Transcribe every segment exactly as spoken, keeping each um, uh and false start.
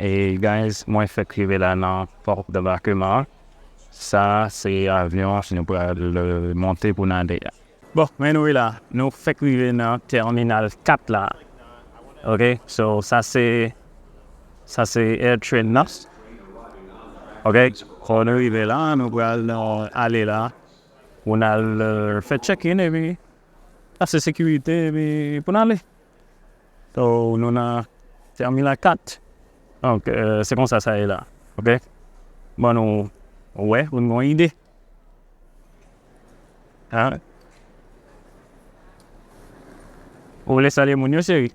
E guys, mwen fèk rive la nan pòt danbakeman an. Sa se avyon nou pral, euh, monte pou n ale a. Bon, men nou la, nou fèk rive nan tèminal kat la. Ok, so sa se, sa se air train nan. Ok, so nou rive la, nou pral, euh, ale la. Pou n al, euh, fè check-in epi pase sekirite epi pou n ale. So, nou nan tèminal kat. Donk, euh, se konsa sa ye la. Ok? Bon, nou wè, pou n gen yon ide. Hein? Ou vle salye moun yo, cheri?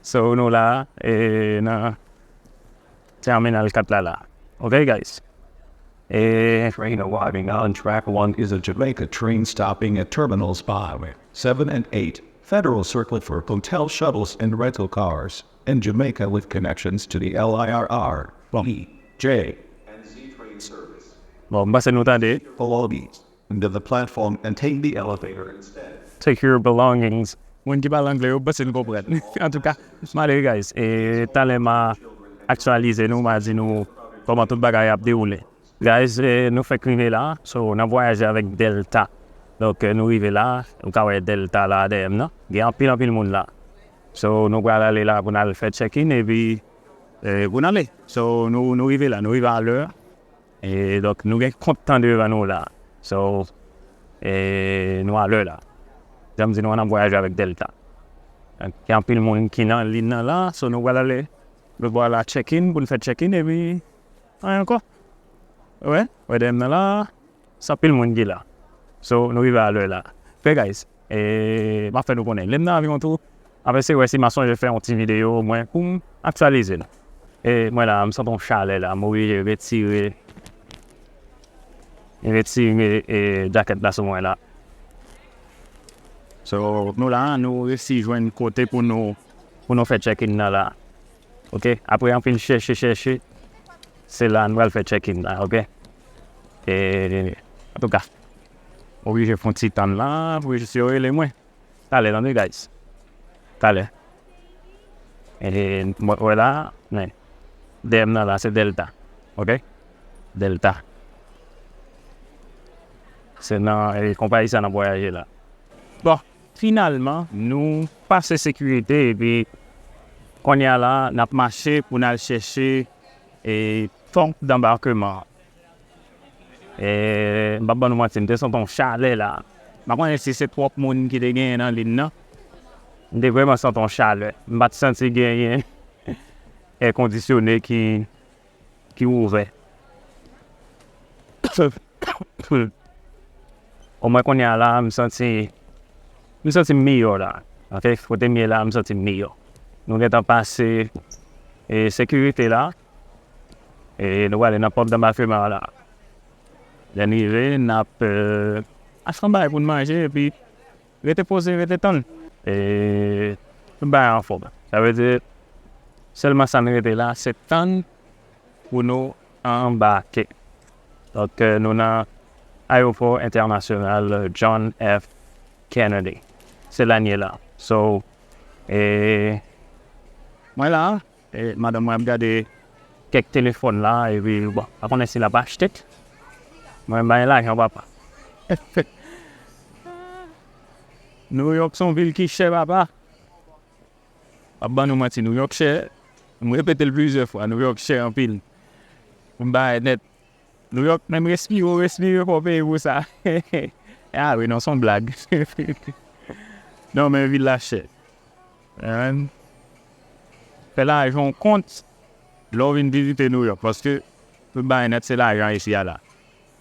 So, nou la, e, nan tèminal kat la la. Ok, guys? E, train arriving on track one is a Jamaica train stopping at terminals five, seven and eight, Federal Circle for hotel shuttles and rental cars in Jamaica with connections to the L I R R, P J, and Z train service. Bon, m panse nou tande. Follow these. Into the platform and take the elevator instead. Take your belongings. Moun ki pale anglè yo, m panse n konprann. Antouka, m ale, guys. E talè m a aktyalize nou, m a di nou kòman tout bagay ap dewoule. Guys, e, nou fèk rive la. So, n ap vwayaje avèk Delta. Donk, e, nou rive la. Ou ka wè Delta la dèyè m nan. Gen anpil, anpil moun la. So, nou pral ale la pou n al fè check-in epi, e, pou n ale. So, nou, nou rive la. Nou rive a lè. E, donk, nou gen kont tan devan nou la. So, e, nou a lè la. Jan m di nou an, n ap vwayaje avèk Delta. Gen anpil moun ki nan liy nan la. So, nou pral ale lòt bò la check-in, pou n fè check-in, epi anyen ankò. Wè, wè dèyè m nan la. Se anpil moun ki la. So, nou rive a lè la. Ok, guys, e, m ap fè nou konnen. Lè m nan avyon tou, m ap eseye wè si m a sonje fè yon ti videyo, mwen, pou m aktyalize nou. E, mwen la, m santi yon chalè la, m oblije retire, retire, e, jakèt la sou mwen la. So, nou la, nou resi jwenn kote pou nou, pou nou fè check-in nan la. Ok, apre anpil chèche, chèche, se la nou pral fè check-in la, ok? E, antouka, oblije fè yon ti tann la, pou jis yo rele mwen. Talè, tande, guys. Talè. E, mwen, wè la, men, dèyè m nan la, se Delta, ok? Delta. Se nan, e, konpayi sa n ap vwayaje la. Bon, finalman, nou pase sekirite epi kounye a la, n ap mache pou n al chèche, e, pòt danbakeman an. E, m p ap ban nou manti, m te santi yon chalè la. M pa konnen si se twòp moun ki te genyen nan liy nan. M te vrèman santi yon chalè. M pa t santi genyen èkondisyone ki, ki ouvè. Omwen kounye a la, m santi, m santi m miyò la. Ok, kote m ye la, m santi m miyò. Nou gentan pase, e, sekirite la. E nou prale nan pòt danbakeman an la. Lè n rive, n ap, e, achte yon bagay pou n manje, epi rete poze, rete tann. E tout bagay anfòm. Sa vle di, sèlman sa n rete la, se tann pou nou anbake. Donk, e, nou nan ayewopò entènasyonal John F Kennedy. Se la n ye la. So, e, mwen la, e, madanm mwen ap gade kèk telefòn la, epi, bon, pa konnen si l ap achte. Mwen, m pa gen lajan, papa. New York se yon vil ki chè, papa. M ap ban nou manti, New York chè. M repete l plizyè fwa, New York chè anpil. Pou m bay nèt. New York, menm respire, w respire fò w peye pou sa. Ah wi, non, se yon blag. Non, men vil la chè. Fè lajan w kont lè w vin vizite New York, paske tout bagay nèt se lajan isi a la.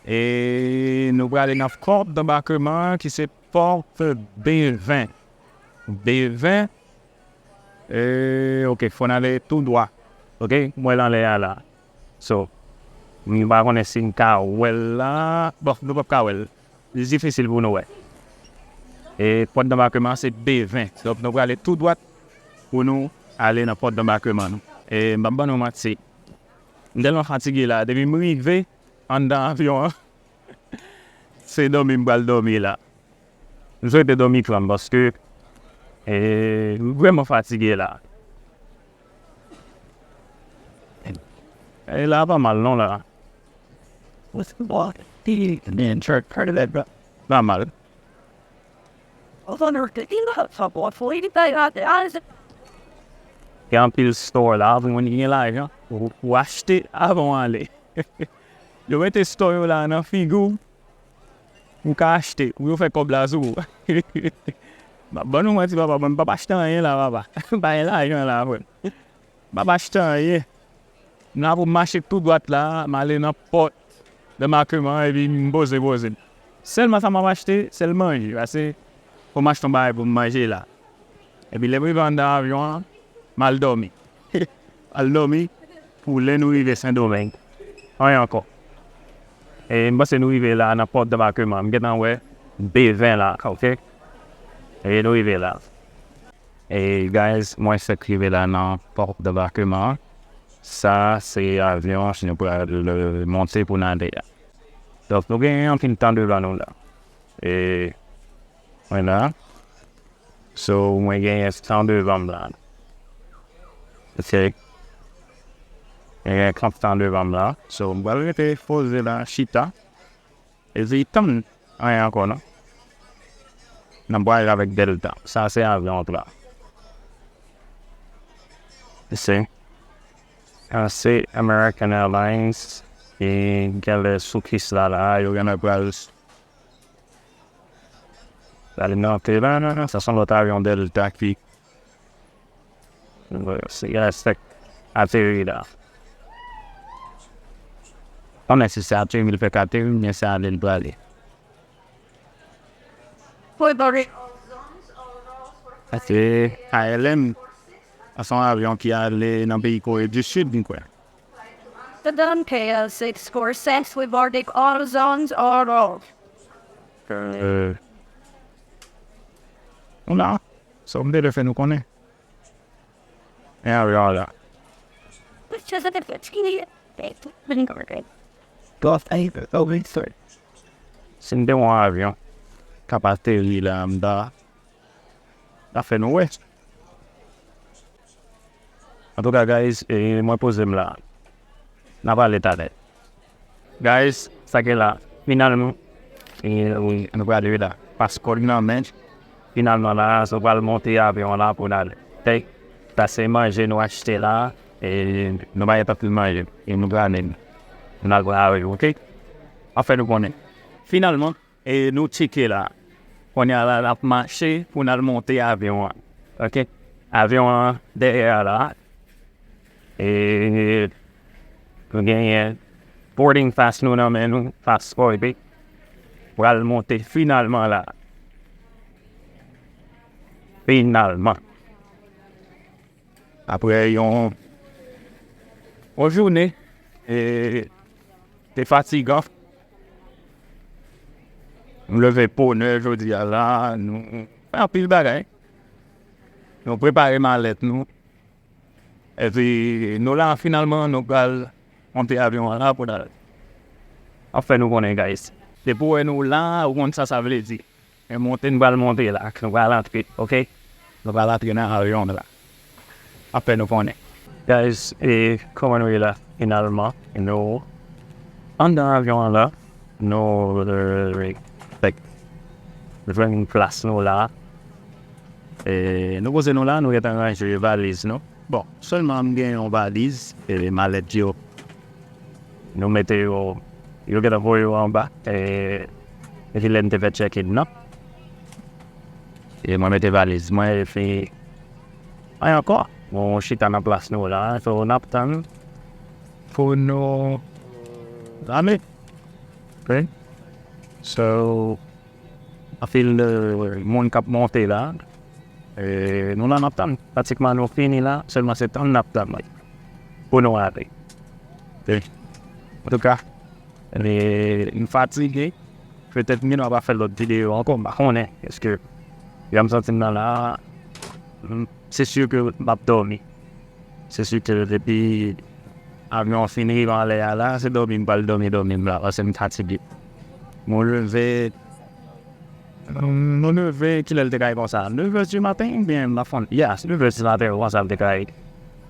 E nou prale nan pòt danbakeman an ki se pòt B ven. B ven, e, ok, fò n ale tou dwa. Ok, m wè l anlè a la. So, m pa konnen si n ka wè l la. Bon, nou p ap ka wè l. Li difisil pou nou wè. E pòt danbakeman an se B ven. Donk, nou prale tou dwat pou nou ale nan pòt danbakeman nou. E m p ap ban nou manti. M tèlman fatige la. Depi m rive anndan avyon an, se dòmi m pral dòmi la. M swete dòmi pran m paske, e, m vrèman fatige la. E la pa mal non la. Pa mal. Gen anpil store la pou moun ki gen lajan. Ou, ou achte avan w ale. Yo mete store yo la nan figi w. Ou ka achte, ou yo fè kòb la sou ou. M ap ban nou manti papa, mwen m p ap achte anyen la papa. M pa gen lajan la frè m. M p ap achte anyen. M la pou m mache tou dwat la, m ale nan pòt de Makeman epi m poze poze m. Sèlman sa m ap achte, sèl manje, paske fò m achte yon bagay pou m manje la. Epi lè m rive anndan avyon an, m al dòmi. Al dòmi pou lè nou rive Sendomeng. Anyen ankò. E m panse nou rive la nan pòt debakeman. M gentan wè B ven la, oke? E nou rive la. E guys, mwen fèk rive la nan pòt debakeman an. Sa se avyon nou pral monte pou n ale a. Donk nou gen anpil tan devan nou la. E mwen la. So, mwen genyen tan devan m la. Ok. Mwen genyen tan devan m la. So, mwen pral rete poze la, chita. Epi tann anyen ankò, non. N ap vwayaje avèk Delta. Sa se avyon an la. Se, ah, se American Airlines. E genlè sou pis la, la, yo genlè pral L ale nan te la, sa se yon lòt avyon Delta ki, se, se ateri la. Konnen si se ateri l fèk ateri, oubyen se ale l prale. Se A L M. Sa se yon avyon ki ale nan peyi Kore di Sid, m kwè. The Don K L six four six, we boarding all zones, all roll. Euh, nou la, sa m te dwe fè nou konnen. E avyon la. Which is a different. Si m te yon avyon k ap ateri la, m ta, ta fè nou wè. Antouka, guys, e, mwen poze m la. N a pale talè. Guys, sa gen la, finalman, e, nou prale la. Paspò li nan men. Finalman la, nou pral monte avyon la pou n ale. Tèk, sa se manje nou achte la, e nou pa gen tanpil manje, e nou prale. Nou al prale, oke? Anfen, nou konnen. Finalman, e nou tcheke la. Kounye a la, n ap mache pou n al monte avyon an. Oke? Avyon an dèyè a la. E nou genyen boarding pass nou nan men nou, paspò epi pral monte finalman la. Finalman. Apre yon, yon jounen, e, te fatigan. Nou leve bonè jodi a la, nou fè anpil bagay. Nou prepare malèt nou. Epi nou la finalman, nou pral monte avyon an la pou n al. Anfen, nou konnen, guys. Depi w wè nou la, ou konn sa sa vle di. Men monte, nou pral monte la, nou pral antre, oke? Nou pral antre nan avyon an la. Anfen, nou konnen. Guys, e kòman nou ye la? Finalman, nou anndan avyon an la. Nou, e, fèk jwenn plas nou la. E nou poze nou la, nou gentan ranje valiz nou. Bon, sèlman m gen yon valiz, e malèt yo. Nou mete yo, yo gentan voye yo anba, e, epi lè n te fè check-in nan. E mwen mete valiz mwen, epi, anyen ankò. Nou chita nan plas nou la, so n ap tann pou nou ale. Ok? So, anpil, e, moun k ap monte la. E, nou la n ap tann. Pratikman nou fini la, sèlman se tann n ap tann pou nou ale. Ok? Antouka, e, m fatige. Petèt m gen dwa pa fè lòt videyo ankò, m pa konnen. Èske jan m santi m nan la, m, se si ke m ap dòmi. Se si ke depi avyon an fin rive anlè a la, se dòmi m pral dòmi, dòmi m la, paske m fatige. Nou leve, nou leve, kilè l te ka ye konsa? Nèf è di maten, oubyen m pa konn. Yes, nèf è di maten konsa l te ka ye.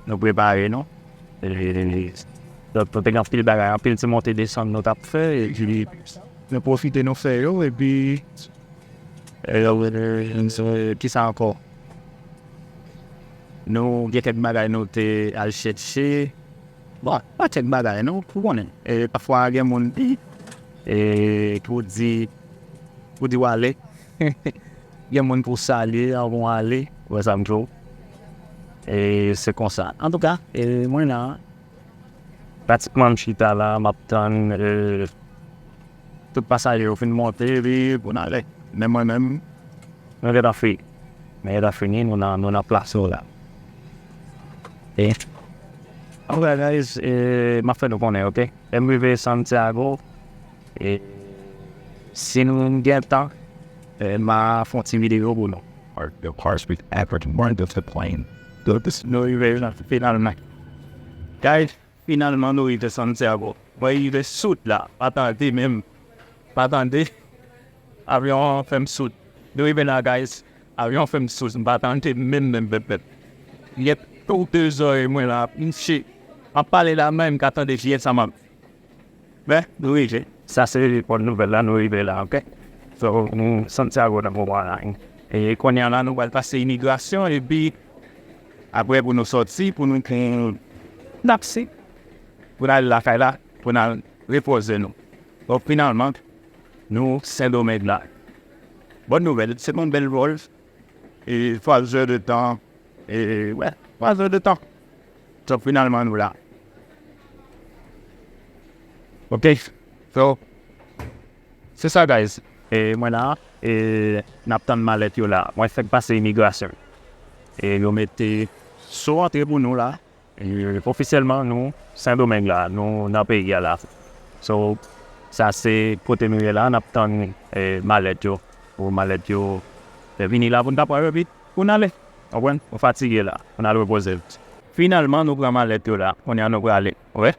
Nou prepare nou. E, Donk, nou te gen anpil bagay, anpil ti monte desann nou t ap fè, epi nou pwofite nou fè yo, epi, e, kisa ankò? Nou gen kèk bagay nou te al chèche. Bon, pa kèk bagay, non, ou konnen. E, pafwa, gen moun, e, ki w di, ki w di w ale. Gen moun pou w salye anvan w ale, ou wè sa m di w. E, se konsa. Antouka, e, mwen la, pratikman m chita la, m ap tann, e, tout pasaje yo fin monte, epi pou n ale. Men mwen menm, nou gentan fini. Nou gentan fini, nou nan, nou nan plas nou la. E, alright, guys, e, m ap fè nou konnen, ok? Lè m rive Santiago, e, si nou gen tan, e, m a fè yon ti videyo pou nou. Or the cars with effort more than the plane. Nou rive la, finalman. Guys, finalman, nou rive Santiago. Mwen rive soud la, pa tande menm. Pa tande. Avyon an fè m soud. Nou rive la, guys. Avyon an fè m soud. M pa tande menm, menm, menm, menm. Yèp, tout de zòrèy mwen la, mouche. M ap pale la, menm m ka tande jiyè sa m ap. Men, nou rive. Sa se bòn nouvèl la, nou rive la, ok? So, nou Santiago nan moman la. E kounye a la, nou pral pase imigrasyon, epi apre pou nou sòti, pou nou pran taksi, pou n al lakay la, pou n al repoze nou. Donk, finalman, nou Sendomeng la. Bòn nouvèl, se yon bèl vòl. E twa zè de tan. E, wè, twa zè de tan. So, finalman, nou la. Ok. So, se sa, guys. E mwen la, e n ap tann malèt yo la. Mwen fèk pase imigrasyon. E yo mete sou antre pou nou la. E, ofisyèlman, nou, Sendomeng la, nou nan peyi a la. So, sa se kote nou ye la, n ap tann, e, malèt yo. Pou malèt yo, e, vini la pou n ta pran yo, epi pou n ale. Konprann? Nou fatige la, pou n al repoze. Finalman, nou pran malèt yo la. Kounye a nou prale. Wè?